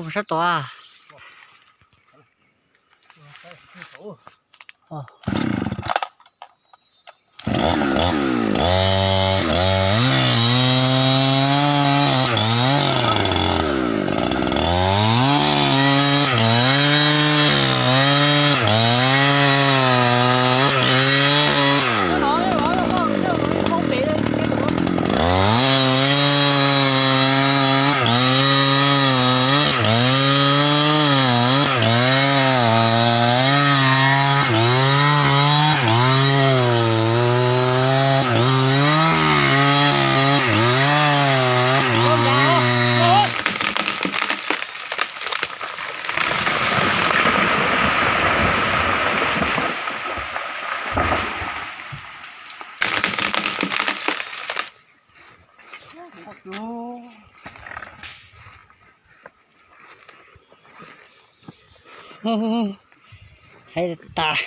Sab tod. Hais tas.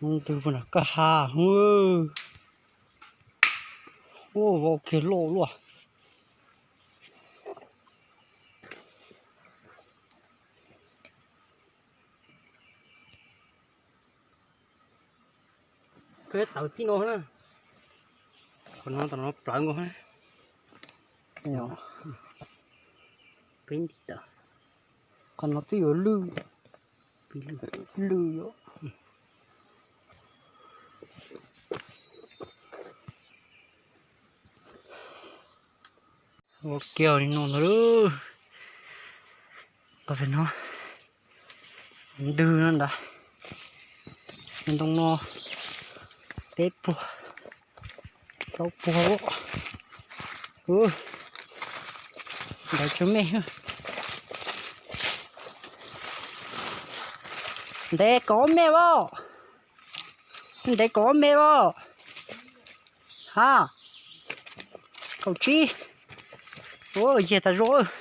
Ntws puas nram kwj ha. Ua vau kiag loj luaj. Koj tawm txij no na. Qhov no tau no plawv nkaus. Peb nti tawm. Qhov no twb yuav lwj, lwj. Ua kiag li no ntag lauj. Tau no ntws no ntag. Ntoo no peb puag, plaub puag. Ntev tsis me. Ntev kaum ob mev as. Ntev kaum ob mev as. Ha, kaum tsib. Ua yig tas zog.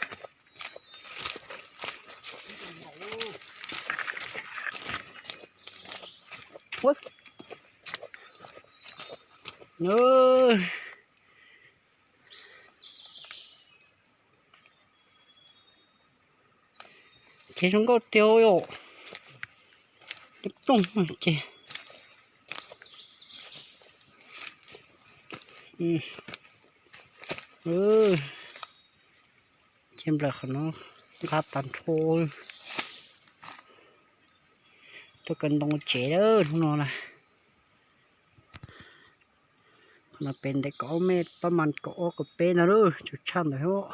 Ces zoo nkauj tiag yom. Plooj ces. Ces nplawm qhov no nqa tag nrho. Tuaj kaw ntoo tsev lawm hnub no na. Qhov no pem ntev kaum ob mev, pab mas kaum ob kaum peb no lauj, tsuas tshaj ntawd os.